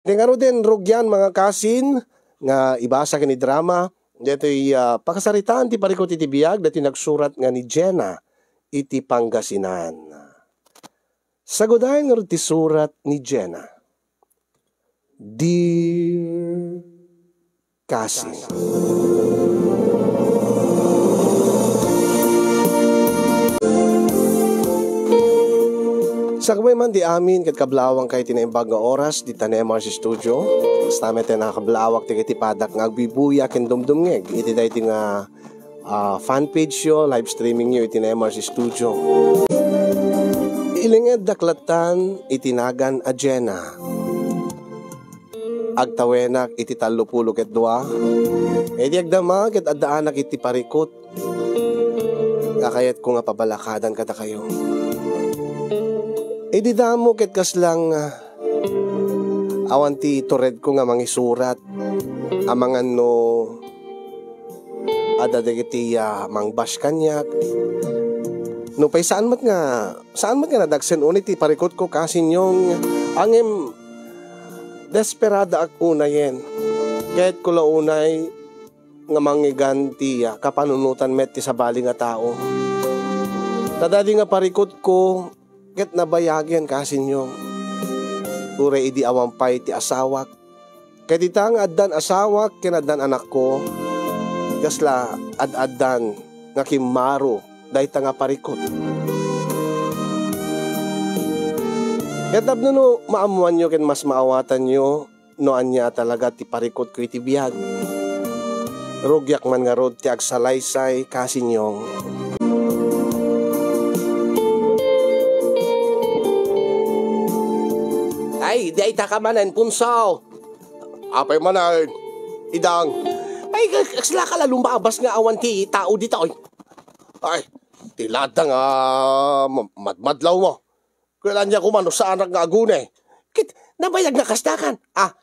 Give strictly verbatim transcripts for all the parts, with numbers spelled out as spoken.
Iti ngaruden, rugian, mga kasin, nga ibasa ken idrama, daytoy, ah, pakasaritaan ti parikut iti biag, daytoy nagsurat nga ni Jenna iti Pangasinan. Sagudayen ngarud ti surat ni Jenna. Dear Kasin. Sakbay man ti amin ket kablawangkayo iti naimbag nga oras, dita Nemars Studio. Kasta met ti nakablawak ti iti padak nga agbibuya ken dumdumngeg iti daytoy nga, ah, fan page yo, live streaming yo iti Nemars Studio. Ilingeddak lattan iti nagan a Jenna. Agtawenak iti tallopulo ket dua. Iti agdama ket addaanak iti parikut nga kayatko nga pabalakadan kadakayo. Idi damo ket kaslang, ah, awan ti turedko nga mangisurat amangan no adda dagiti, ah, mangbas kaniak. Nupay saan met nga, saan met nga nadagsen unay ti parikutko, Kasin Yong, ngem desperadaak unayen. Kayatko la unay nga mangngegan ti, ah, kapanunotan met ti sabali nga tao. Ta daydi nga parikutko ket nabayagen, Kasin Yong. Uray idi awan pay ti asawak. Ket ita nga addan asawak ken addan anakko, kasla ad-addan nga kimmaro dayta nga parikut. Ket tapno no maammoanyo ken mas maawatanyo no ania talaga ti parikutko iti biag. Rugiak man ngarud ti agsalaysay, Kasin Yong. Ay, dayta ka manen, Punso. Apay manen, Idang. Ay, ka-, kasla ka la lumabas nga awan ti tao ditoy. Ay, ti ladda nga ma-, madmadlaw mo. Ket ania koma no saanak nga aguni. Ket nabayag nga kastakan. Ah,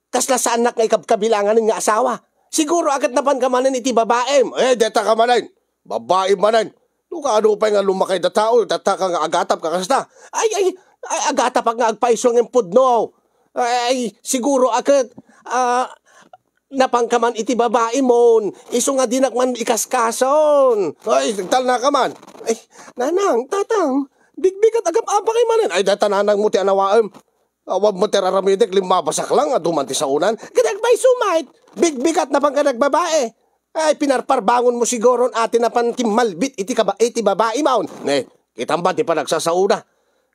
kasla saanak nga ikabkabilangan nga asawa. Siguro a ket napanka manen iti babaim. Eh, deta ka manen. Babaim manen. No kaano pay nga lumakay da tao, dataka nga agatap ka kasta. Ay, ay, ay, agatapak nga agpayso ngem pudno. Ay, ay, siguro a ket, ah, napanka man iti babaimon, isu nga dinak man ikaskason. Ay, talna ka man. Ay, nanang, tatang, bigbigat agap-apakay manen. Ay, data nanang mo ti anawaem. Awan mo ti raramidek, limmabasak lang, adu man ti saonan. Ket agpayso met, bigbigat napanka nagbabae. Ay, pinarparbangon mo siguron ati napan kimmalbit iti kaba-, iti babaimon. Ne, kitam ba ti panagsasaona?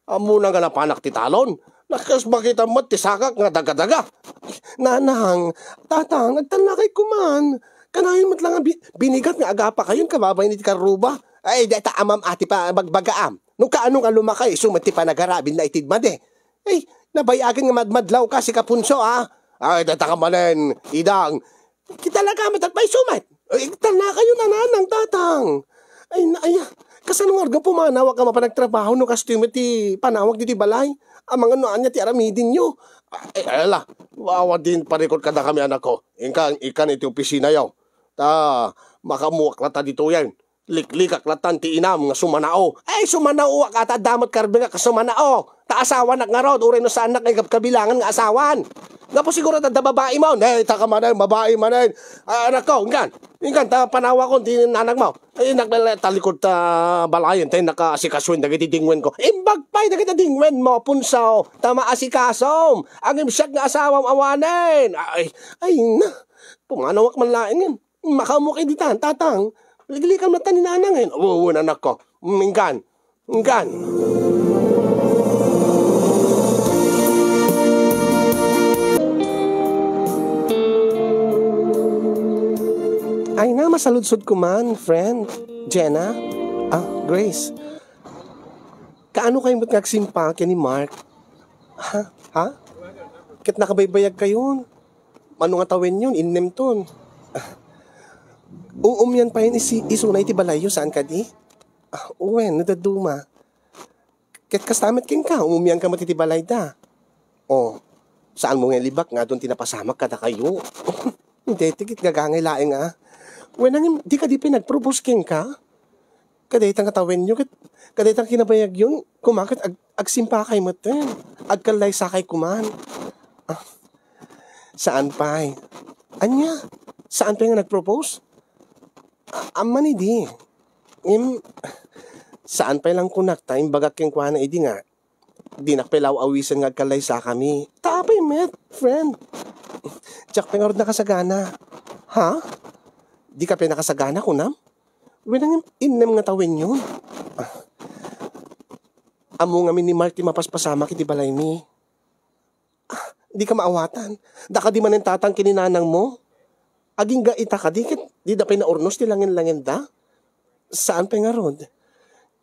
Ammona nga napanak ti talon. Nakas makita met ti sakak nga dagadaga. Nanang, tatang, agtalnakay kuman. Kanayon met lang nga bi-, binigat nga agapakayon kababain iti karruba. Ay, deta amam ati pa bagbagaam. No kaano nga lumakay, isu met ti panagarabidna iti madi. Ay, nabayagen nga madmadlaw ka, sika Punso, a? Ay, deta ka manen, Idang. Kita la ka met agpayso met. Ay, talna kayo na nanang, tatang. Ay, na, ay, kasano nga arga pumanawak nga mapan agtrabaho no kastoy met ti panawak ditoy balay? Amangan no ania ti aramidenyo. Ay, ala, wawa din parikot kada kami, anak ko. Inkan, ikan iti opisina yaw. Ta, makamuak la ta ditoyen. Liklikak latan ti inam nga sumanao. Ay, sumanaoak ata, adda met karbengak a sumanao. Ta asawanak ngarud, uray no saannak nga ikabkabilangan nga asawan. Gapu siguro ta adda babaimon. Ay, ta ka manen, babaim manen. Ay, anak ko, inkan. Inkan, ta panawakon ti nanang mo. Ay, nagtalikod ta balayen, tay nakaasikasoen dagiti dingwen ko. Imbag pay dagiti dingwen mo, Punso, ta maasikasom. Ngem siak nga asawam awanen. Ay, ay, na. Pumanawak man laeng. Makaammo kay ditan, tatang. Liglikam latta ni nanangen. Wen, anakko. Inkan. Inkan. Ay na, masaludsod ko man, friend. Jenna? Ah, Grace. Kaano kayo met nga agsimpa ken ni Mark? Ha? Ha? Ket nakabaybayag kayon. Mano nga tawenyon, innemton. Ah, uumyan payen isi-, isuna iti balayyo, saan kadi? Ah, wen, no dadduma. Ket kasta met kenka, umumyan ka met iti balayda. Oh, saan mo nga ilibak nga adun ti napasamak kadakayo? Deti ket gagangay laeng a. Wen, nangem, di kadi pay nagpropose kenka? Kadayta nga tawenyo ket kadayta nga kinabayagyon, koma ket ag-, agsimpakay metten. Agkallaysakay koman. Ah, Saan pay. Ania? Saan pay nga nagpropose? A-, amman idi. Im, saan pay lang kunak ta imbagak kenkuana idi nga dinak pay law-awisen nga agkallaysakami. Ta apay met, friend? Diak pay ngarud nakasagana. Ha? Dika pay nakasagana, kunam? Wen, nangem innem nga tawenyon. Ah. Ammo ngamin ni Mark ti mapaspasamak iti balaymi. Ah, dika maawatan. Daka di manen tatang ken ni nanangmo? Agingga ita kadi ket dida pay naurnos ti langen-langenda? Saan pay ngarud?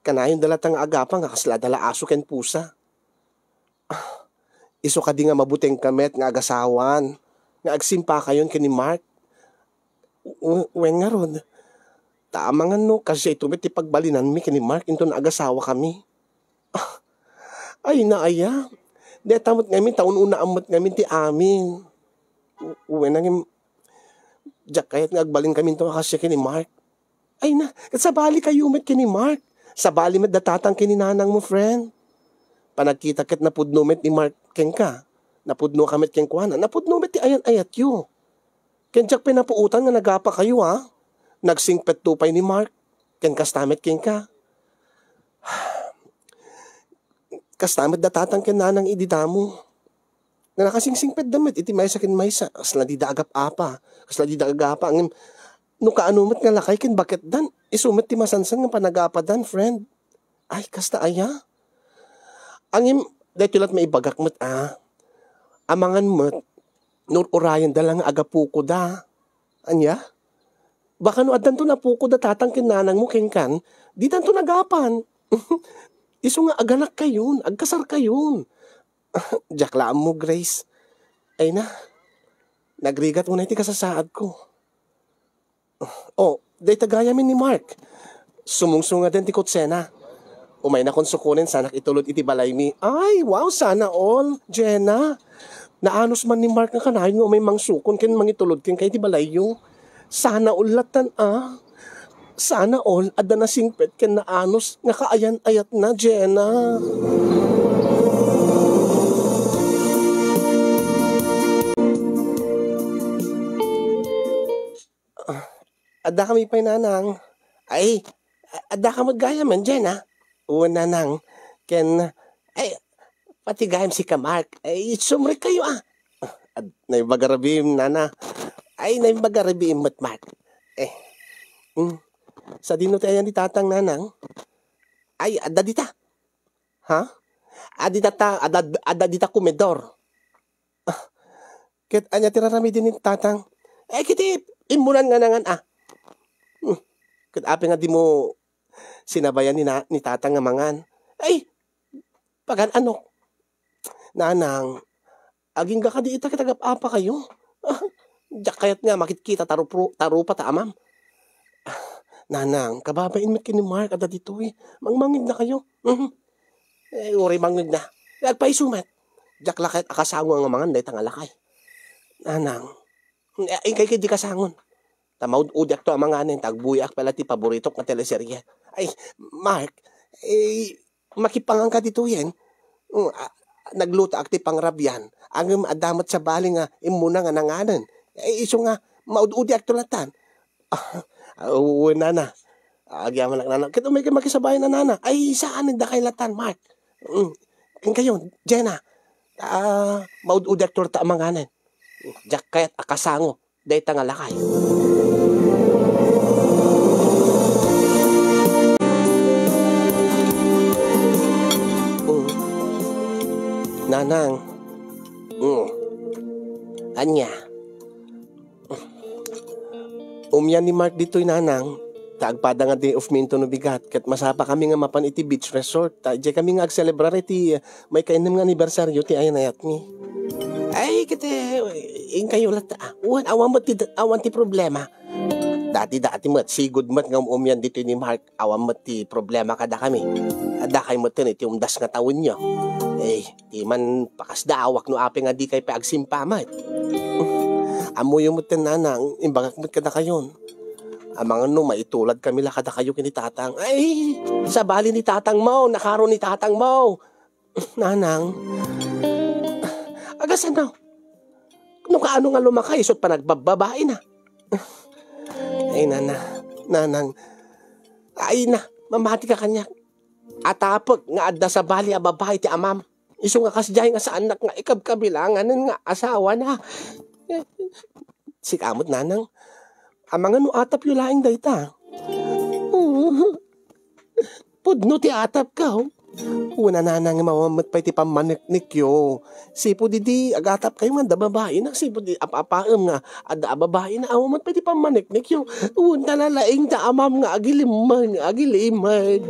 Kanayonda latta nga agapa nga kasla da la aso ken pusa. Ah, isu kadi nga mabutengka met nga agasawan nga agsimpakayon ken ni Mark? W-, wen ngarud, ta amangan no kasdiay met ti pagbalinanmi ken ni Mark inton agasawakami. Ah, ay, naaya. Dayta met ngamin ta un-unaam met ngamin ti amin. W-, wen nangem, diak kayat nga agbalinkaminto a kasdiay ken ni Mark. Ay na, ket sabalikayo met ken ni Mark. Sabali met da tatang ken ni nanangmo, friend. Panagkita ket napudno met ni Mark kenka. Napudnoka met kenkuana. Napudno met ti ayan-ayatyo. Ken diak pay napuotan nga nagapakayo, a. Nagsingpetto pay ni Mark. Ken kasta met kenka. Kasta met da tatang ken nanang idi damo. Nga nakasingsingpetda met iti maysa ken maysa, kasla dida agap-apa, kasla dida agapa, ngem no kaano met nga lakay ken baketdan, isu met ti masansan nga panagapadan, friend. Ay, kasta aya? Ngem, daytoy lat maibagak met, a. Amangan met, no ur-urayenda la nga agapukoda. Ania? Baka no addanto napukoda tatang ken nanangmo kenkan, didanto nagapan. Isu nga aganakkayon, agkasarkayon. Diak la ammo, Grace. Ay na, nagrigat unay ti kasasaadko. Oh, dayta gayamen ni Mark. Sumungsungaden ti kotsena. Umaynakon sukonen sanak itulod iti balaymi. Ay, wow, sana all, Jenna. Naanus man ni Mark nga kanayon nga umay mangsukon ken mangitulod kenka iti balayyo. Sana all lattan, a. Sana all adda nasingpet ken naanus nga kaayan-ayatna, Jenna. Ah, addakami pay, nanang. Ay, a-, addaka met gayamen, Jenna. Wen, nanang. Ken, ay, pati gayam sika, Mark. Ay, sumrekkayo, a. Ah, ad-, naimbag a rabiim, nana. Ay, naimbag a rabiim met, Mark. Eh, hmm. Sadino ti ayan ni tatang, nanang? Ay, adda dita. Ha? Adda dita, adda, adda dita komedor. Ah, ket ania ti raramiden ni tatang? Eh, ket immunan nga nangan, a. Hmm. Ket apay nga dimo sinabayan ni na-, ni tatang nga mangan? Ay, pagan-anok. Nanang, agingga kadi ita ket agap-apakayo? Ah, diak kayat nga makitkita ta rupro-, ta rupa ta amam. Ah, nanang, kababain met ken ni Mark adda ditoy. Mangmangiddakayo. Mhm. Eh, uray mangngegna. Agpayso met. Diak la kayat a kasango nga mangan dayta nga lakay. Nanang, eh, inkay ketdi kasangon. Ta maud-udiakto a manganen, ta agbuyaak pay la ti paboritok nga teleserye. Ay, Mark, eh, makipanganka ditoyen? Mm, a, naglutoak ti pangrabian. Ngem adda met sabali nga immuna nga nanganen. Eh, isu nga, maud-udiakto lattan. Ah, wen, nana. Agyamanak, nana. Ket umayka makisabayan a, nana. Ay, saan, dakay lattan, Mark. Mm. Inkayo, Jenna. Ah, maud-udiakto latta a manganen. Diak kayat a kasango dayta nga lakay. Mm. Nanang. Mm. Ania? Umian ni Mark ditoy, nanang, ta agpada nga day off mi intono bigat, ket masapakami nga mapan iti beach resort, ta idiay kami nga agselebrar iti, eh, maikainnem nga anibersaryo ti ayan-ayatmi. Ay, ket, eh, inkayo latta, a. Wen, awan met ti, awan ti problema. Dati-dati met, sigud met nga um-, umian ditoy ni Mark, awan met ti problema kadakami. Addakay metten iti umdas nga tawenyo. Eh, Ti man pakasdaawak no apay nga dikay pay agsimpa met. Ammoyo metten, nanang, imbagak met kadakayon. Amangan no maituladkami la kadakayo ken ni tatang. Ay, sabali ni tatangmo, nakaro ni tatangmo. Nanang. Agasanno? No kaano nga lumaka, isut' panagbababaina. Ay, nana, nanang, ay na, mamati ka kaniak. Atapek nga adda sabali a babai ti amam. Isu nga kasdiay nga saannak nga ikabkabilanganen nga asawana. Sika met, nanang, amangan no atapyo laeng dayta. Pudno ti atapko. Wen a, nanang, awan met pay ti pammaneknekyo. Sipud idi agatapkayo nga adda babaina, sipud idi ap-apaem nga adda a babaina, awan met pay ti pammaneknekyo. Wen ta nalaing ta amam nga agilimmeng, agilimed.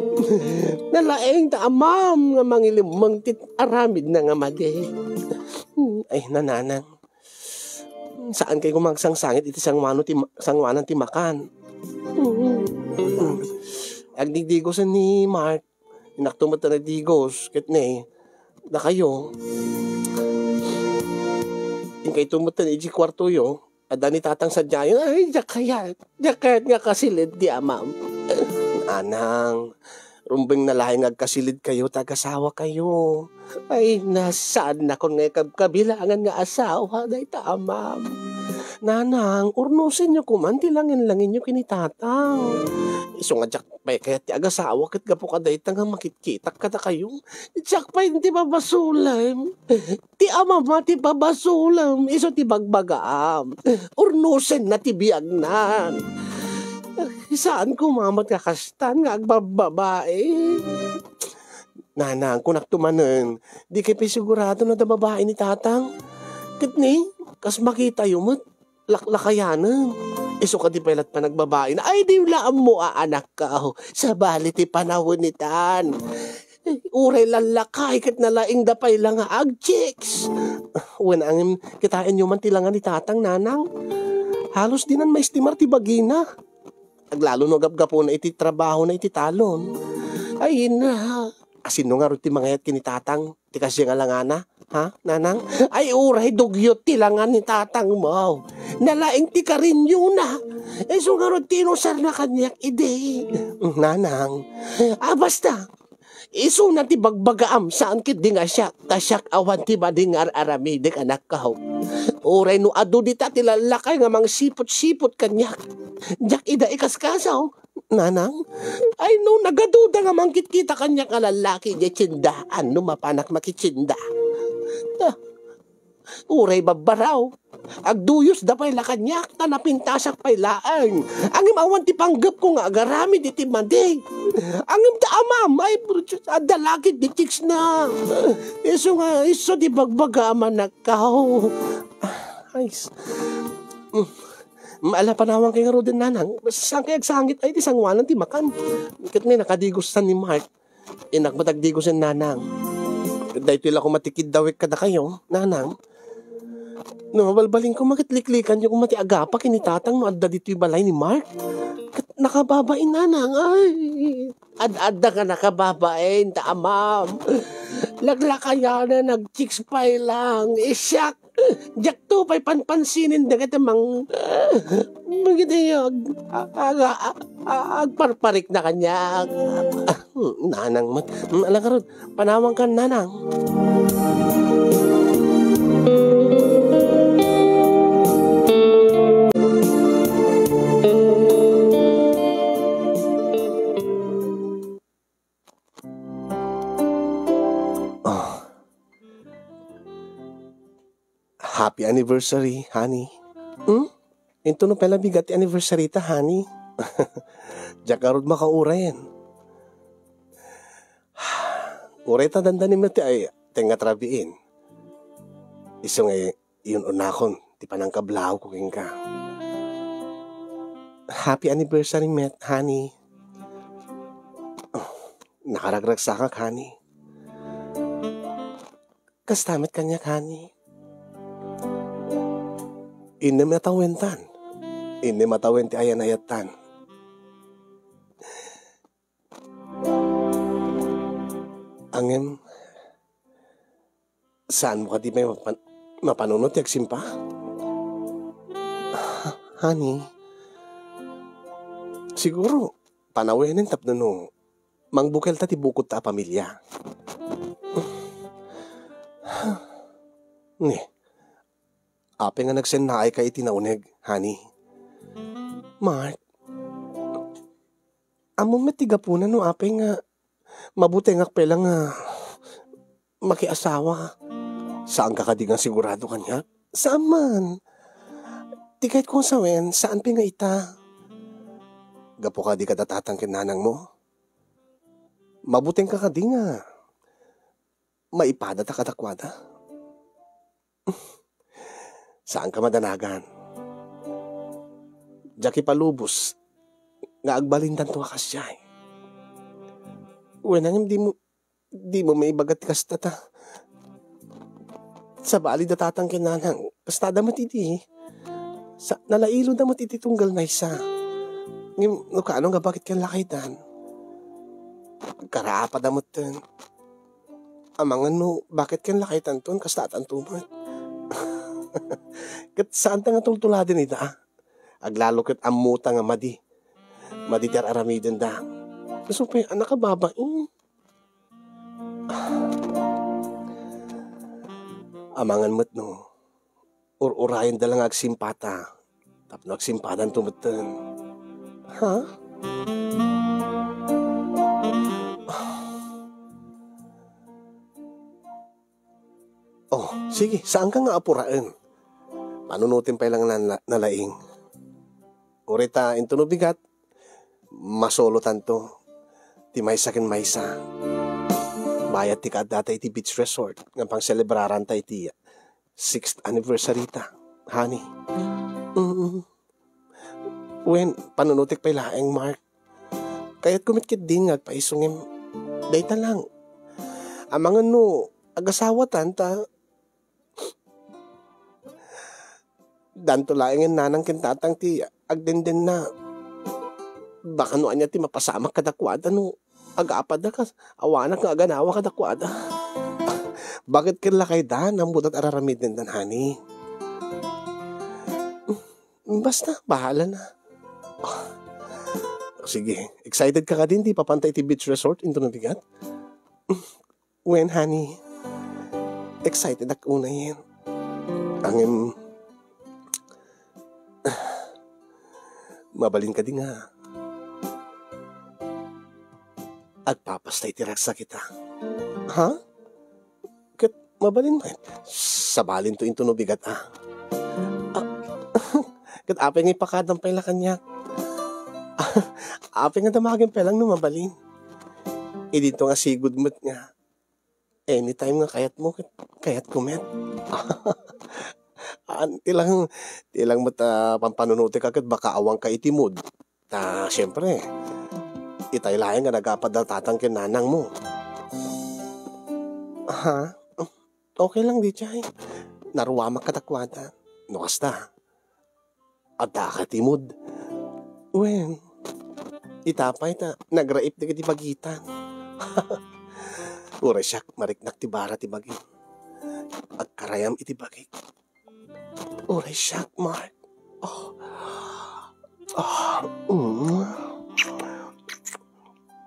Nalaing ta amam nga mangilimmeng ti aramidna nga madi. Ay, nanang. Saan kay gumagsangsangit iti sanguano ti ma-, sanguanan ti makan. Agdigdigosen ni Mark. Inakto met ta nagdigos, ket ne, dakayo. Inkayto met ta iti kuartoyo, adda ni tatang sadiayo. Ay, diak kayat, diak kayat nga kasiled ti amam. Nanang, rumbeng na laeng nga agkasiled kayo, ta agasawa kayo. Ay, na, saannakon nga ikabkabilangan nga asawa, dayta amam. Nanang, urnosenyo koman ti langin-langinyo ken ni tatang. Isu nga diak pay kayat ti agasawa ket gapu kadayta nga makitkitak kadakayo. Diak pay ti pabasolem. Ti amam ti pabasolem, isu ti bagbagaam. Urnosenna ti biagnan. Saan koma met nga kastan nga agbabbabae. Nanang, kunak to manen, di kay pay sigurado no adda babae ni tatang. Ket ni, kas makitayo met, laklakayanen. Isu kadi pay lat panagbabaina. Ay, di la ammo a anakko. Sabali ti panawen itan. Uray lallakay ket nalaingda pay la nga agchicks. Wen angem, kitaenyo man ti langa ni tatang, nanang. Halos dinan maestimar ti bagina. Aglalo no gapgapuna iti trabahona iti talon. Ay, na. Asino ngarud ti mangayat ken ni tatang ti kasdiay nga langana? Ha, nanang? Ay, uray dugyot ti langa ni tatangmo. Nalaing ti karinyona. Isu ngarud ti inusarna kaniak idi. Nanang. Ah, basta. Isuna ti bagbagaam, saan ketdi nga siak, ta siak awan ti madi nga ar-aramidek, anakko. Uray no adu dita ti lallakay nga mangsipot-sipot kaniak. Diak ida ikaskasaw. Nanang, ay no, nagaduda nga mangkitkita kaniak nga lallaki idiay tiendaan no mapanak makitienda. Ah, uray babbaraw, agduyosda pay la kaniak, ta napintasak pay laeng. Ngem awan ti panggepko nga agaramid iti madi. Ngem ta amam, ay, adda la ketdi chicksna. Isu nga, isu ti bagbagaam, anakko. Ay, s-, mm. Ala, panawankayo ngaruden, nanang. Saan kay agsangit ay ti sanguanan ti makan? Ket ni, nakadigosan ni Mark. Innak met agdigosen, nanang. Ket daytoy la koma ti kiddawek kadakayo, nanang. No mabalbalinko, maket liklikanyo koma ti agapa ken ni tatang no adda ditoy balay ni Mark. Ket nakababain, nanang. Ay, ad-adda nga nakababain, ta amam. Laglakayanan, nagchicks pay lang. Isyak. Diakto pay panpansinen dagiti mang-, dagiti ag-, ag-, ag-, ag-, agparparikna kaniak. Nanang met. Ala ngarud, panawankan, nanang. Ah. Happy anniversary, honey. Hmm? Intono pay la bigat ti anniversary ta, honey? Diak ngarud makaurayen. Uray ta dandani met ti ay, ti nga trabiin. Isu nga iyun-unakon ti panangkablawko kenka. Happy anniversary met, honey. Nakaragragsakak, honey. Kasta met kaniak, honey. Innem a tawentan. Innem a tawen ti ayan-ayattan. Ngem, saanmo kadi pay mapan-, mapanunot ti agsimpa? Honey, siguro, panawenen tapno no mangbukelta ti bukodta a pamilia. Ni, Apay nga nagsennaayka iti nauneg, honey? Mark, ammom met ti gapuna no apay nga mabutengak pay la nga makiasawa. Saanka kadi nga sigurado kaniak? Saan man. Ti kayatko nga sawen, saan pay nga ita? Gapu kadi kada tatang ken nanangmo? Mabutengka kadi nga maipadata kadakuada? Saanka madanagan. Diak ipalubos nga agbalindanto a kasdiay. Wen, ngem dimo, dimo maibaga ti kasta ta. Sabali da tatang ken nanang, kastada met idi. Sa, nalailoda met iti tunggal maysa. Ngem no kaano nga bakit ken lakaydan? Karaapada metten. Amangan no bakit ken lakaytanton, kastatanto met. Ket saanta nga tultuladen ida. Aglalo ket ammota nga madi. Madi ti ar-aramidenda. Isu pay a nakababain. Amangan met no ur-urayenda la nga agsimpata tapno agsimpadanto metten. Ha? Oh, sige, saanka nga apuraen. Panunoten pay lang na, na, nalaing. Uray ta intono bigat, masolotanto ti maysa ken maysa. Bayat ti kaaddata iti beach resort nga pangselebraranta iti sixth anniversary ta, honey. Mm. Wen, panunotek pay laeng, Mark. Kayatko met ketdi nga agpaiso ngem dayta lang. Amangan no agasawatan ta danto laengen nanang ken tatang ti agdendenna. Baka no ania ti mapasamak kadakuada no agapada kas awanak nga aganawa kadakuada. Bakit ken lakayda, ammok ti ar-aramidenda, honey? Basta, bahala na. Sige, excited ka kadin ti ipapanta iti beach resort intono bigat? Wen, honey. Excited ak unayen. Ngem, mabalin kadi nga agpapasta iti ragsakita? Ha? Ket mabalin met. Sabalinto intono bigat a. Ah, ket apay nga ipakadam pay la kaniak? Apay nga damagem pay lang no mabalin? Idinto nga sigud met nga anytime nga kayatmo, ket kayatko met. An, ti lang, ti lang met, ah, pampanunotek a ket baka awanka iti mood. Ta, siempre, itay laeng nga nagapada tatang ken nanangmo. Ha? Okay lang, di jay. Naruamak kadakuada. No kasta, adda ka ti mood. Wen, ita pay ta nagraip dagiti bagitan. Uray siak, mariknak ti bara ti bagim. Agkarayam iti bagik. Uray siak, Mark. Oh. Ah, mm.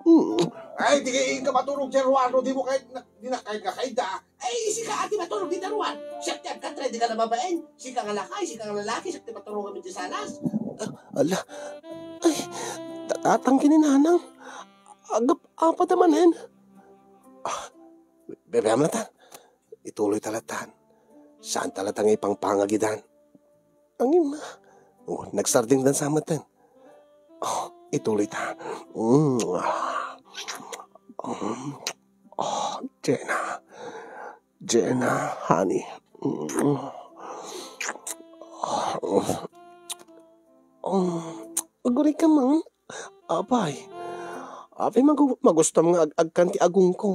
Mm. Ay, di kay inka maturog, Sir Juan, no? Di mo kahit na, di na kahit nga kaida. Ay, sika ati maturog, di Sir Juan. Siak ti agkatre, di ka nababaen. Sika nga lakay, sika nga lalaki, siak ti maturog, amin ti sanas. Ah, ala. Ay, ta-, tatang ken ni nanang. Agap-, apa ta manen? Ah, bebe, amna ta. Ituloy ta latan. Saan ta latan nga ipangpangagidan? Angin na. Oh, nagsarding dan sa matan. Oh, ituloy ta. Mm. Mm. Oh, Jenna. Jenna, honey. Mm. Oh. Oh. Aguri ka, Mang. Apay. Apay, magu-, magustam nga ag-, agkan ti agungko.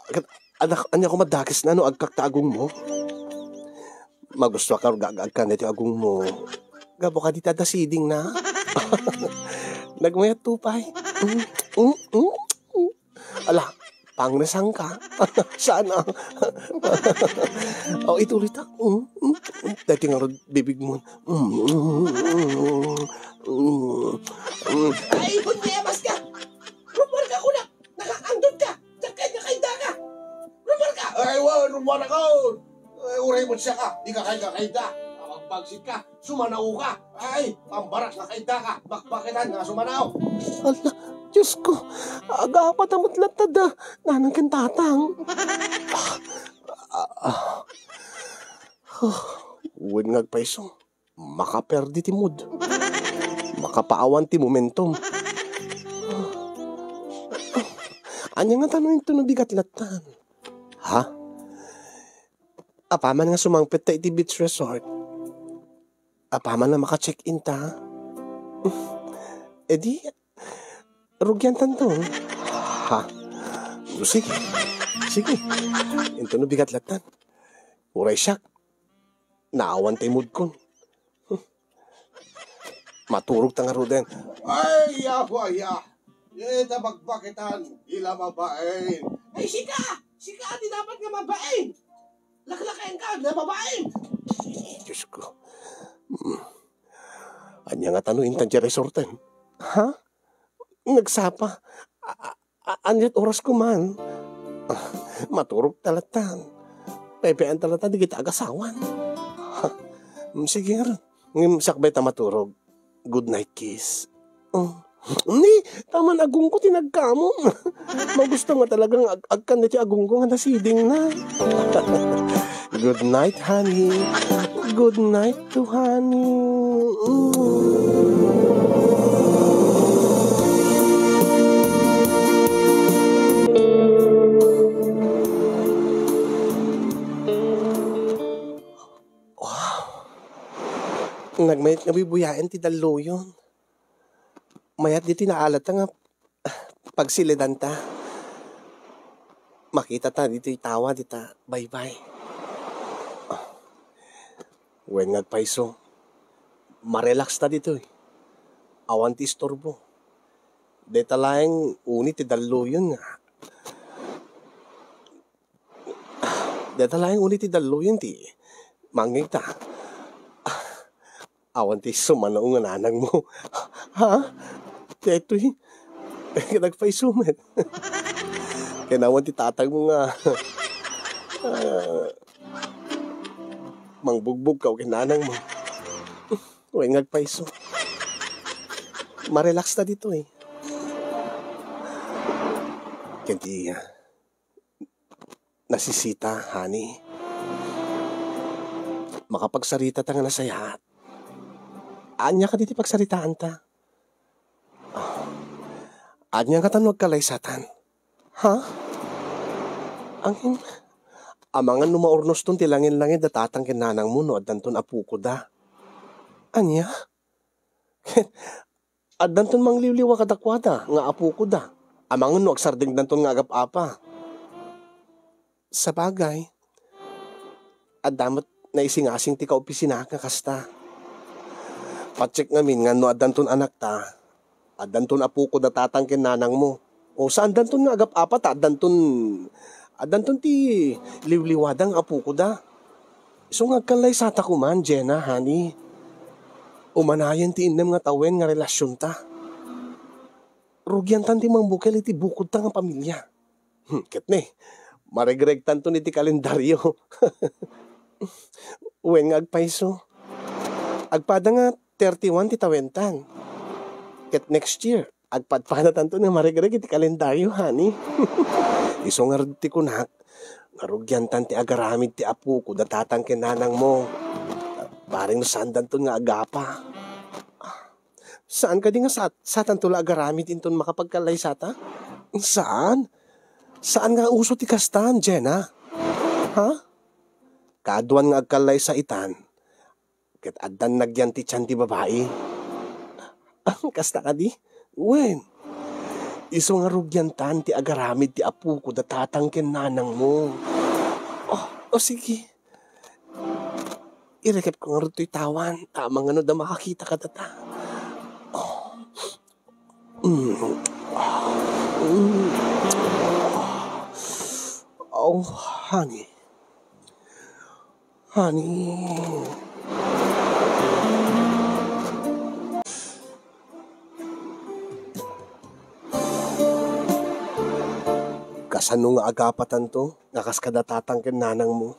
Ket, anak, ania ko madakes na no agkak ta agungmo? Magusto ka nga ag-, agkan ti agungmo. Gapu ka dita da siding na. Nagmayat to pay. Mm, mm, mm. Ala, pangresang ka. Sana. O, ituloy ta. Mm, mm, mm. Dati nga rod bibig mo. Mm, mm, mm, mm, mm. Ay, ikot niya, mas ka! Rumor ka, kunak! Nakakangdon ka! Diyan ka, diyan ka, diyan ka! Rumor ka! Ay, wa, rumor ako! Eh, uray met siaka, di ka kayda-kayda. Mapagpagsit ka, sumanao ka. Ay, pambarak nga kayda ka, bakbakitan nga sumanao. Ala, Diyos ko, agapat a met latta da, nanang ken tatang. Ah, ah, ah. Wen nga agpayso, makaperdi ti mood. Makapaawan ti momentum. Ania ngata no intono bigat lattan? Ha? Apaman nga sumangpet ta iti beach resort, apaman nga maka-check-in ta, e di, rugiantanto. Ha? Sige. Sige. Intono bigat lattan. Uray siak, naawan ti moodkon. Maturog ta ngaruden. Ay, Apo, aya. Ita bakbakitan, di la mabain. Ay, sika! Sika ti dapat nga mabain! Laklakayan ka, di la mabain! Diyos ko. Hmm. Ania ngata no intan ti resorten? Ha? Nagsapa. A-, a-, a-, ania't oras ko man? Ah, maturog ta lattan. Paypayan ta lattan, di kita agasawan. Ha? Mm, sige, ngarud. Ngem sakbay ta maturog, good night kiss. Oh. Ni, ta man agongko ti nagkamom. Magusto nga talagang ag-, agkan ti agongko nga nasidingna. Good night, honey. Good night to honey. Mm. Wow. Nagmayat nga bubuyaen ti dalluyon. Mayat ditoy naalata nga pagsilidanta. Makitata ditoy tawa dita baybay. Wen nga agpayso, marelax ta ditoy. Awan ti istorbo. Deta laeng uni ti dalluyon nga. Deta laeng uni ti dalluyon ti mangngegta. Awan ti sumanao nga nanangmo. Ha? Detoy. Nagpayso met. Ken awan ti tatangmo nga, ah, mangbugbog ka ken nanangmo. Wen nga agpayso. Marelax ta ditoy. Ken ti, ah, nasisita, honey. Makapagsarita ta nga nasayaat. Ania kadi ti pagsaritaanta? Ah. Ania ngata no agkalaysatan? Ha? Angin, amangan no maurnoston ti langin-langit da tatang ken nanangmo no addanton apokoda. Ania? Addanton mangliwliwa kadakuada nga apokoda. Amangan no agsardengdanton nga agap-apa. Sabagay, adda met naisingasing ti kaopisinaka kasta. Patsek ngamin nga no addanton anakta, addanton apokoda tatang ken nanangmo. O saandanton nga agap-apa ta addanton, addanton ti liwliwada nga apokoda. Isu nga agkallaysata koman, Jenna, honey. Umanayen ti innem nga tawen nga relasionta. Rugiantan ti mangbukel iti bukodta nga pamilia. Hmm, ket ne, maregregtanton iti kalendario. Wen nga agpayso. Agpada nga thirty-one ti tawentan. Ket next year, agpadpadatanton nga maregreg iti kalendario, honey. Isu ngarud ti kunak, nga rugiantan ti agaramid ti apokoda tatang ken nanangmo. Bareng no saandanton nga agapa. Saan kadi nga sat-, satanto la agaramid inton makapagkallaysata? Saan? Saan nga uso ti kastan, Jenna? Ha? Kaaduan nga agkallaysa itan, ket addan nagyan ti tian ti babai. Kasta kadi? Wen, isu nga rugiantan ti agaramid ti apokoda tatang ken nanangmo. Oh, oh, sige. Irikep ko ngarud toy tawan, ta amangan no adda makakita kadata. Oh. Mm. Mm. Oh, honey. Honey. Kasano nga agapatanto nga kas kada tatang ken nanangmo?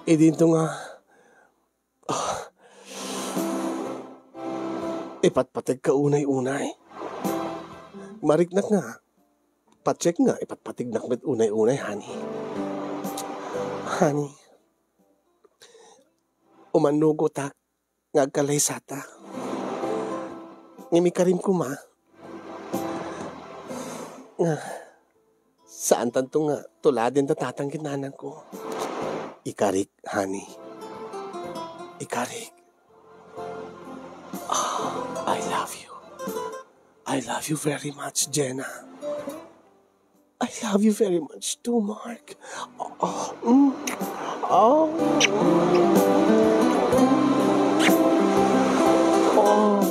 Idinto nga, ah, ipatpategka unay-unay. Mariknak nga, patiek nga ipatpategnak met unay-unay, honey. Honey, umannugotak nga agkalaysata. Ngem ikarim koma nga saantanto nga tuladen da tatang ken nanangko. Ikarik, honey. Ikarik. Ah, I love you. I love you very much, Jenna. I love you very much too, Mark. Oh, mm. Oh. Oh.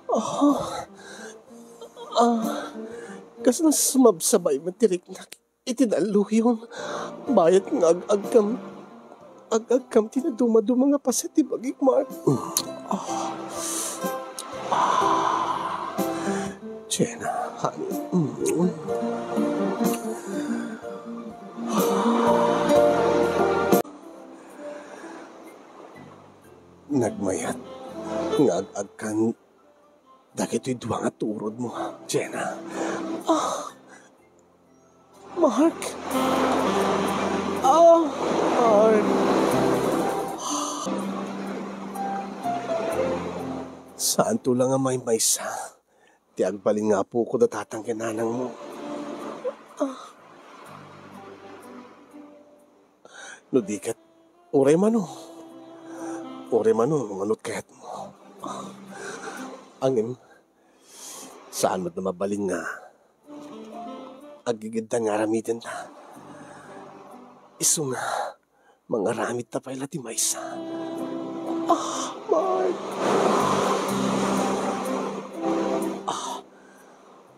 Oh. Ah. Kasla sumabsabay met ti riknak iti dalluyon. Bayat nga ag-agkam, ag-agkam ti naduma-duma nga paset ti bagik, Mark. Ah. Ah. Jenna, honey. Mm. Nagmayat nga ag-agkan dagitoy dua nga turodmo, Jenna. Ah, Mark. Ah, Mark. Saanto la nga maymaysa ti agbalin nga apoko da tatang ken nanangmo. Ah. No di ket, uray mano. Uray mano, nganot kayatmo. Ngem, saan met a mabalin nga aggigiddan nga aramidenta. Isu nga, mangaramidta pay la ti maysa. Ah, Mark. Ah.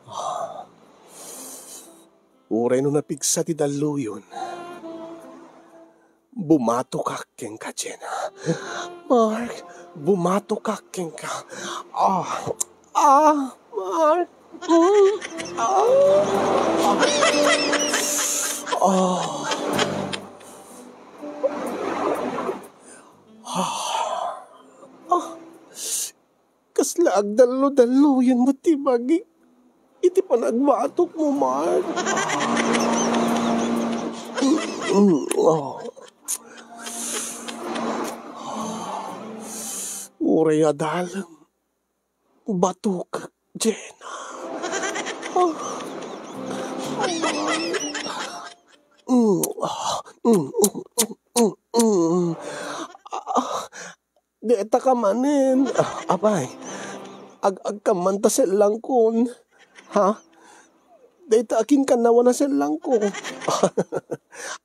Ah. Uray no napigsa ti dalluyon, bumatokak kenka, Jenna. Mark, bumatokak kenka. Ah, ah, Mark. Mm, ah, ah, ah. Ah. Ah. Kasla agdallo-dalloyen met ti bagik iti panagbatokmo, Mark. Uray adalem, batokak, Jenna. Dayta ka manen. Ah, apay, ag-agkam man ta sellangkon. Ha? Dayta a kinkannawan a sellangko.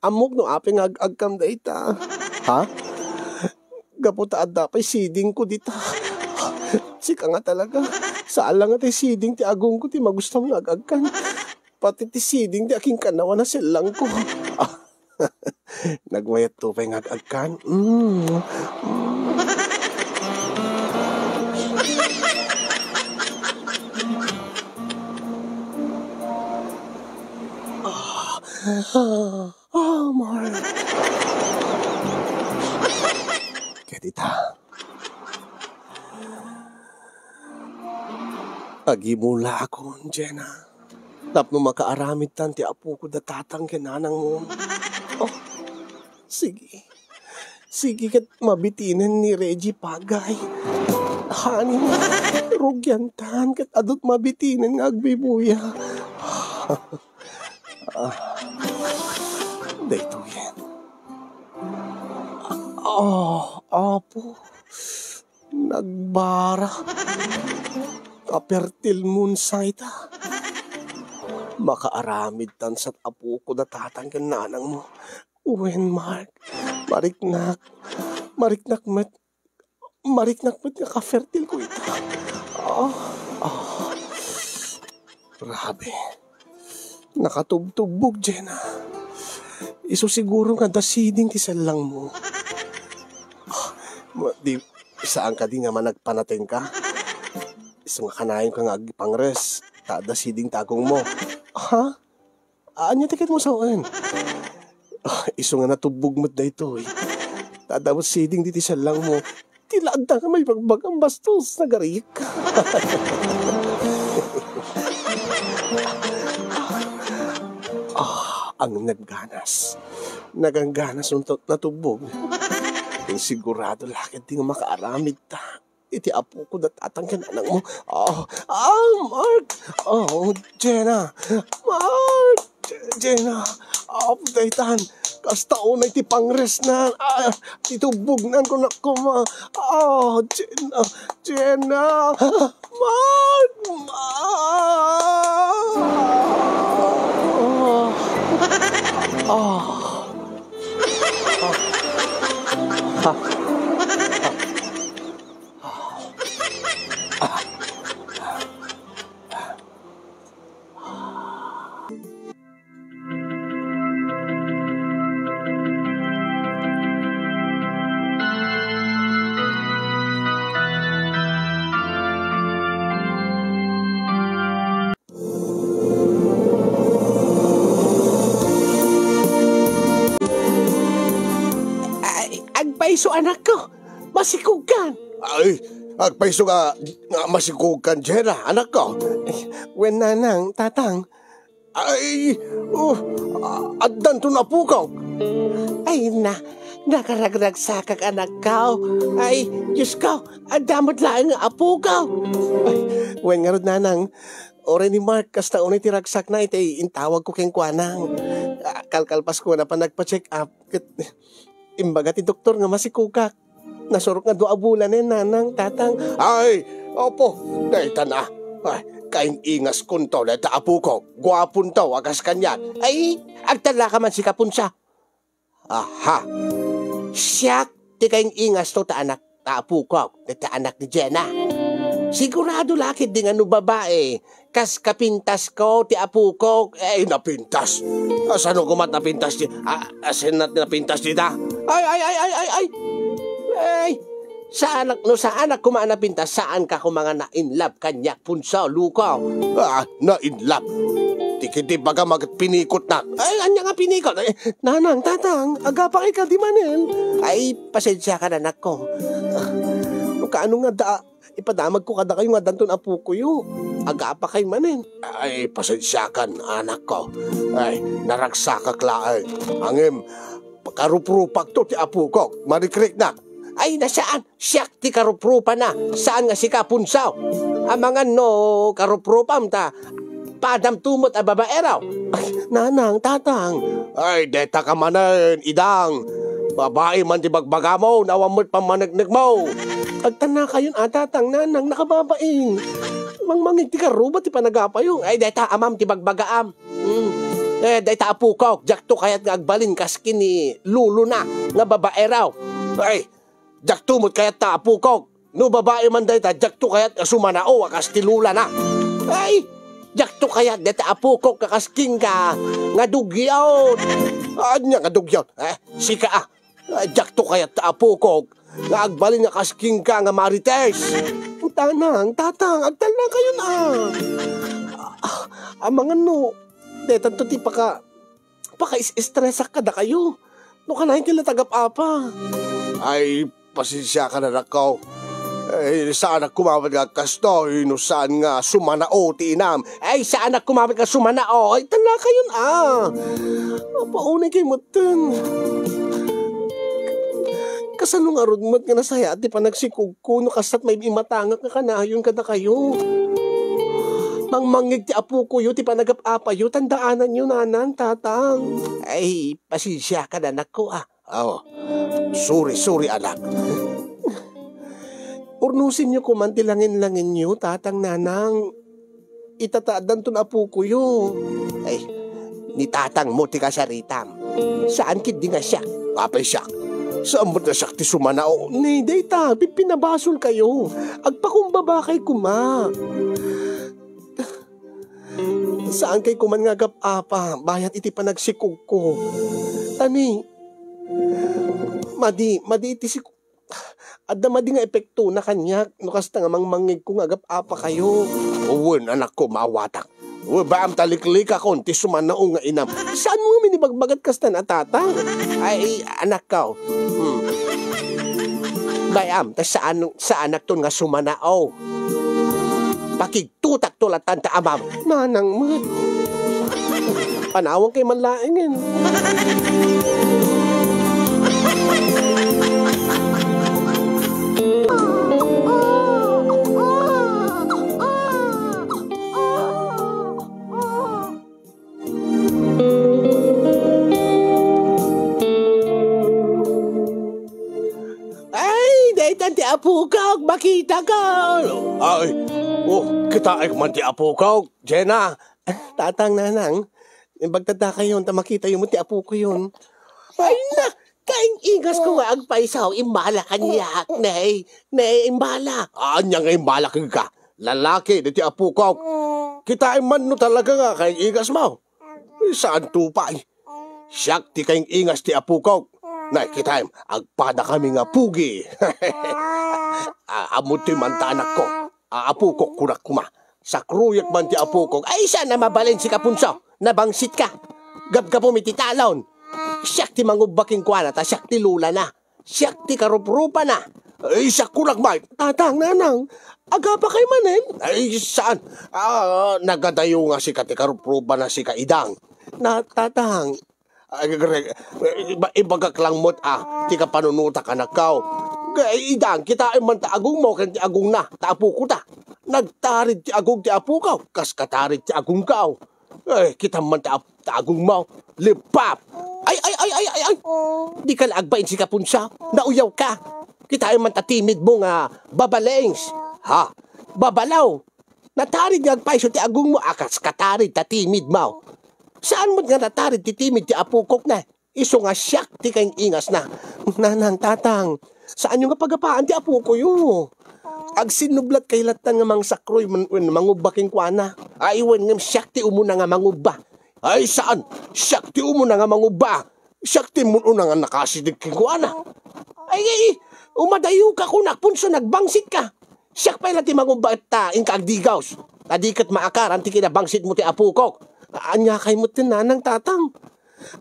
Ammok no apay nga ag-agkam dayta. Ha? Gapu ta adda pay sidingko dita. Sika nga talaga. Saan la nga ti siding ti agongko ti magustam nga ag-agkan. Pati ti siding ti akinkannawan a sellangko. Nagmayatto pay nga ag-agkan. Mm. Mm. Ah, ah, ah, Mark. Ket ita, agimulakon, Jenna. Tapno makaaramidtan ti apoko da tatang ken nanangmo. Oh, sige. Sige ket mabitinen ni Reggie Pagay. Honey, rugiantan ket adut mabitinen nga agbibuya. Ah, daytoyen. Oh, Apo. Nagbara. Kapertil mo sa ita. Makaaramidtan sa apoko da tatang ken nanangmo. Wen, Mark. Mariknak. Mariknak met. Mariknak met nga kapertilko ita. Ah, ah. Grabe. Nakatubtubbog, Jenna. Isu siguro nga adda siding ti sellangmo. Ah, ma-, di, saan kadi nga managpanatenka? Isu nga kanayonka nga agpangres, ta adda siding ti agongmo. Ha? Ania ti ket mo sawen? Ah, isu nga natubbog met daytoy. Adda met siding ditoy sallangmo. Ti la adda nga maibagbagam bastos, nagarik. Ah, ang nagganas. Nagangganas unto natubbog. Sigurado la ketdi nga makaaramid ta iti apoko da tatang ken nanangmo. Ah, ah, Mark! Oh, Jenna! Mark! Je-, Jenna! Ah, daytan! Kasta unay ti pangresnan! Ah, ti tubbognan ko, nak, koma! Ah, Jenna! Jenna! Mark! Ah! Ah! Ah! Ah! Ay, agpayso, anakko. Masikogkan. Ay, agpayso nga, nga masikogkan, Jenna, anakko. Wen, nanang, tatang. Ay, oh, a-, addanton apokok. Ay, na, nakaragragsakak, anakko. Ay, Diyos ko, adda met laeng nga apokok. Ay, wen ngarud, nanang, uray ni Mark, kasta unay ti ragsakna iti intawagko kenkuana. Ah, kalkalpasko a panagpa-check up. Ket imbaga ti doktor nga masikogak. Nasurok nga dua a bulanen, nanang, tatang. Ay, apo, dayta na. Ay, kaing-ingaskonto dayta apokok. Guaponto a kas kaniak. Ay, agtallaka man sika, Punsa. Aha. Siak ti kaing-ingasto ta anak, ta apokok, dayta anak ni Jenna. Sigurado la ketdi nga no babai, kas kapintasko ti apokok. Ay, napintas. Asano koma napintas ti, a-, asin na napintas dita? Ay, ay, ay, ay, ay, ay. Ay, saanak, no saanak koma a napintas, saanka koma nga na-in love kaniak, Punso, luko. Ah, na-in love. Ti kiti baga maget pinikot na. Ay, ania nga pinikot? Ay, nanang, tatang, agapakay kadi manen. Ay, pasensiakan, anakko. No kaano nga da, ipadamagko kadakayo nga addanton apokoyo. Agapakay manen. Ay, pasensiakan, anakko. Ay, naragsakak laeng. Ngem, karuprupakto ti apokok. Marikriknak. Ay, na saan? Siak ti karuprupana. Saan nga sika, Punso? Amangan no karuprupam ta padamto met a babaero. Ay, nanang, tatang. Ay, deta ka manen, idang. Babai man ti bagbagamo, awan met pammaneknekmo. Agtannakayon a, tatang, nanang, nakababain. Mangmangig ti karuba ti panagapayo. Ay, deta amam ti bagbagaam. Hmm. Eh, deta apokok, diakto kayat nga agbalin kas ken ni lolona nga babaero. Ay, diakto met kayat ta apokok. No babai man dayta, diakto kayat nga sumanao a kas ti lolana. Ay, diakto kayat dayta apokok a kas kenka nga dugyot. Ania nga dugyot? Eh, sika a. Ay, diakto kayat ta apokok nga agbalin a kas kenka nga marites. Tanang, tatang, agtallakayon a. Ah, amangan no, daytanto ti paka- Pakaes-estresak kadakayo. No kanayon ket la tagap-apa. Ay, pasensiakan, anakko. Ay, saanak koma met nga agkastoy, no saan nga sumanao ti inam. Ay, saanak koma met nga sumanao. Ay, tallakayon a. Apaunay kay metten. Kasano ngarud met nga nasayaat ti panagsikogko no kasta't maimatangak nga kanayon kadakayo? Mangmangngeg ti apokoyo ti panagap-apayo, tandaananyo, nanang, tatang. Ay, pasensiakan, anakko, a. Oh, sorry, sorry, anak. Urnosenyo koman ti langin-langinyo, tatang, nanang. Ita ta addanton apokoyo. Ay, ni tatangmo ti kasaritam. Saan ketdi nga siak? Apay siak? Saan met nga siak ti sumanao? Ni, dayta, pipinabasolkayo. Agpakumbabakay koma. Saankay koman nga agap-apa, bayat iti panagsikogko. Ta ni, madi, madi iti sik-, Adda madi nga epektona kaniak no kasta nga mangmangngegko nga agap-apakayo. Wen, anakko, maawatak. Uy, bay-am ta liklikakon ti sumanao nga inam. Saan mo ngamin ibagbagat kastan a tatang? Ay, anakko. Hmm. Bay-am ta saan, saanakton nga sumanao. Pakigtutakto latan ta amam. Nanang met. Panawankayo man laengen. Ay, daytan ti apokok, makitaka. Ay, oh, kitaek man ti apokok, Jenna. Tatang, nanang, imbagtadakayon ta makitayo met ti apokoyon. Ay, na, kaing-ingasko nga agpayso, imbala kaniak, ne, ne, imbala. Ania nga imbala kenka? Lalaki daytoy apokok. Kitaem man no talaga nga kaing-ingasmo. Saanto pay. Siak ti kaing-ingas ti apokok. Nay, kitaem, agpadakami nga pugi. Ah, ammom ti manta, anakko. Ah, apokok, kunak koma. Sakroyak man ti apokok. Ay, saan a mabalin si Kapunso. Nabangsitka. Gapgapum iti talon. Siak ti mangubba kenkuana, ta siak ti lolana. Siak ti karuprupana. Ay, siak kunak, Mike. Tatang, nanang, agapakay manen? Ay, saan? Ah, nagadayo nga sika ti karuprupana, sika Idang. Na, tatang. Ay, gre-, iba-, ibagak lang met, ah, ti kapanunotak, anakko. Ay, Idang, kitaem man ta agongmo ken ti agongna, ta apokota. Nagtarid ti agong ti apoko, kas katarid ti agongko. Eh, kitam man ta, ta agongmo. Lipap! Ay, ay, ay, ay, ay, ay! Dika la agbain si Kapunso. Nauyawka. Kitaem man ta timidmo nga babalings. Ha? Babalaw. Natarid nga agpayso ti agongmo a kas katarid ta timidmo. Saan met nga natarid ti timid ti apokok ne? Isu nga siak ti kaing-ingasna. Nanang, tatang, saanyo nga pagapaan ti apokoyo. Agsinnublatkay lattan nga mangsakroy wen, wen mangubba kenkuana. Ay, wen ngem siak ti umuna nga mangubba. Ay, saan? Siak ti umuna nga mangubba. Siak ti umuna nga nakasideg kenkuana. Ay, ay, ay, umadayoka kunak, Punso, nagbangsitka. Siak pay la ti mangubba ta inka agdigaws. Ta di ket maakaran ti kinabangsitmo ti apokok. Aniakay met ti nanang, tatang?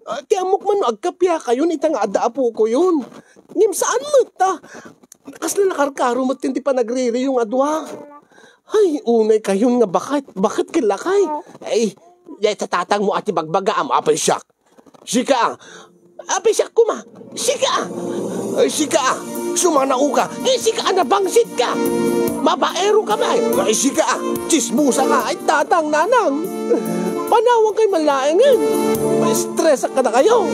Ah, ti ammok man no agkapiakayon ita nga adda apokoyon. Ngem saan met ta. Kasla nakarkaro met ti panagririyo nga dua. Ay, unay kayon nga baket, baket ken lakay. Ay, dayta tatangmo a ti bagbagaam, apay siak. Sika, apay siak koma. Sika. Ay, sika. Sumanaoka. Ay, sika, nabangsitka. Mabaeroka, bay. Ay, sika. Tsismosa ka. Ay, tatang, nanang. Panawankayo man laengen. Ma-stress kadakayo.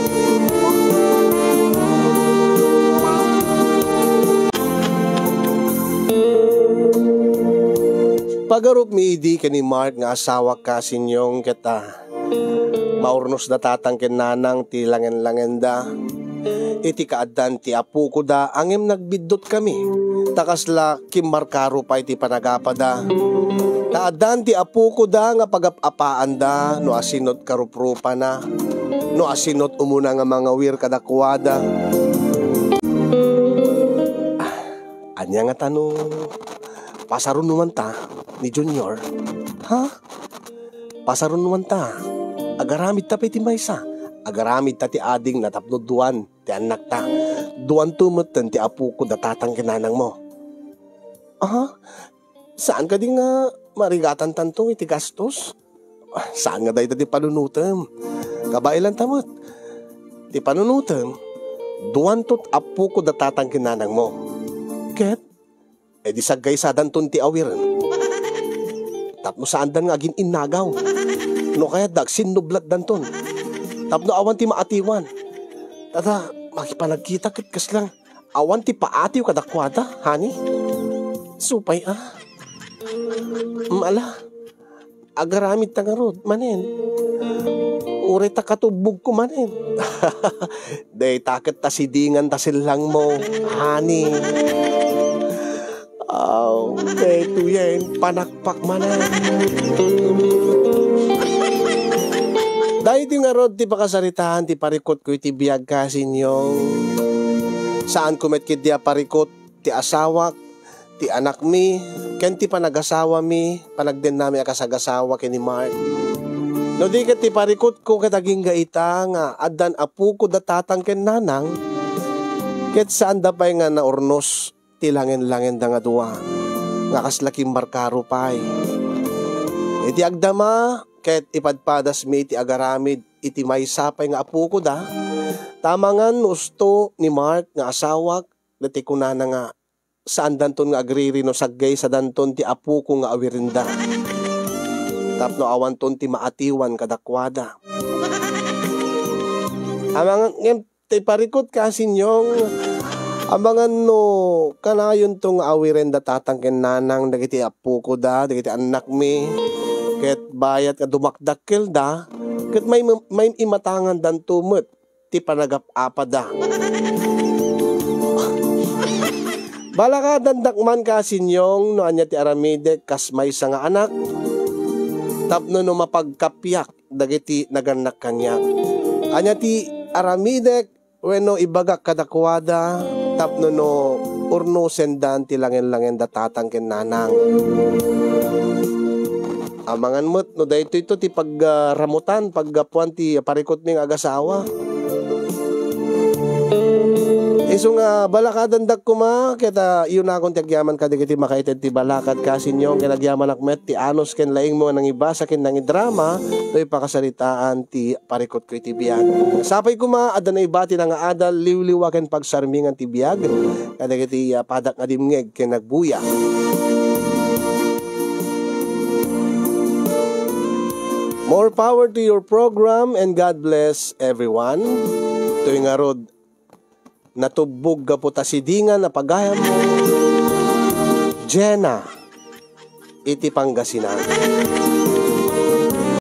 Pagarupmi idi ken ni Mark nga asawak, kasinyong, ket, ah, maurnosda tatang ken nanang ti langen-langenda. Iti kaaddaan ti apokoda, ngem nagbiddutkami. Ta kasla kimmarkaro pay ti panagapada. Ta addaan ti apokoda nga pagap-apaanda no asino ti karuprupana, no asino ti umuna nga mangawir kadakuada. Ah, ania ngata no pasarunoanta ni Junior? Ha? Pasarunoanta. Agaramidta pay ti maysa. Agaramidta ti adingna tapno duan ti annakta. Duanto metten ti apokoda tatang ken nanangmo. Aha? Saan kadi nga marigatantanto iti gastos? Ah, saan nga dayta ti panunotem? Kabaelanta met. Ti panunotem, duanto ti apokoda tatang ken nanangmo. Ket idi saggaysadanton ti awiren. Tapno saandan nga agin-innagaw. No kayatda, agsinnublatdanton. Tapno awan ti maatiwan. Tata, makipanagkita ket kasla awan ti paatiw kadakuada, honey? Supay, ah. Mm, ala. Agaramidta ngarud manen. Uray ta katubbogko manen. Dayta ket ta sidingan ta sellangmo, honey. Aw, daytoyen, panakpak manen. Daytoy ngarud ti pakasaritaan ti parikutko iti biag, kasinyong. Saanko met ketdi a parikut ti asawak, ti anakmi, ken ti panagasawami, panagdennami a kasagasawa ken ni Mark. No di ket ti parikutko ket agingga ita nga addan apoko da tatang ken nanang, ket saanda pay nga naurnos ti langen-langenda nga dua, nga kasla kimbarkaro pay. Iti agdama, ket ipadpadasmi iti agaramid iti maysa pay nga apokoda, ta amangan no usto ni Mark nga asawak, dati kunana nga, saandanton nga agriri no saggaysadanton ti apoko nga awirenda. Tapno awanton ti maatiwan kadakuada. Amangan, ngem, ti parikut ka, Sinyong, amangan no kanayonto nga awirenda tatang ken nanang dagiti apokoda, dagiti annakmi, ket bayat nga dumakdakkelda, ket may, may imatangandanto met ti panagap-apada. Balakadandak man ka, Sinyong, no ania ti aramidek kas maysa nga anak, tapno no mapagkapiak dagiti nagannak kaniak. Ania ti aramidek wenno ibagak kadakuada tapno no urnosendan ti langen-langenda tatang ken nanang. Amangan met no daytoyto ti pagaramutan, paggapuan ti parikutmi nga agasawa. Isu nga balakadandak koma, ket, ah, iyunakon ti agyaman kadagiti makaited ti balakad, ka Sinyong, ken agyamanak met ti anus ken laingmo nga nangibasa ken nangidrama, toy pakasaritaan ti parikutko iti biag. Sapay koma, adda naibatina nga adal, liwliwa ken pagsarmingan ti biag kadagiti, ah, padak nga dimngeg ken nagbuya. More power to your program and God bless everyone. Toy ngarud, natubbog gapu ta sidingan a pagayam, Jenna, iti Pangasinan.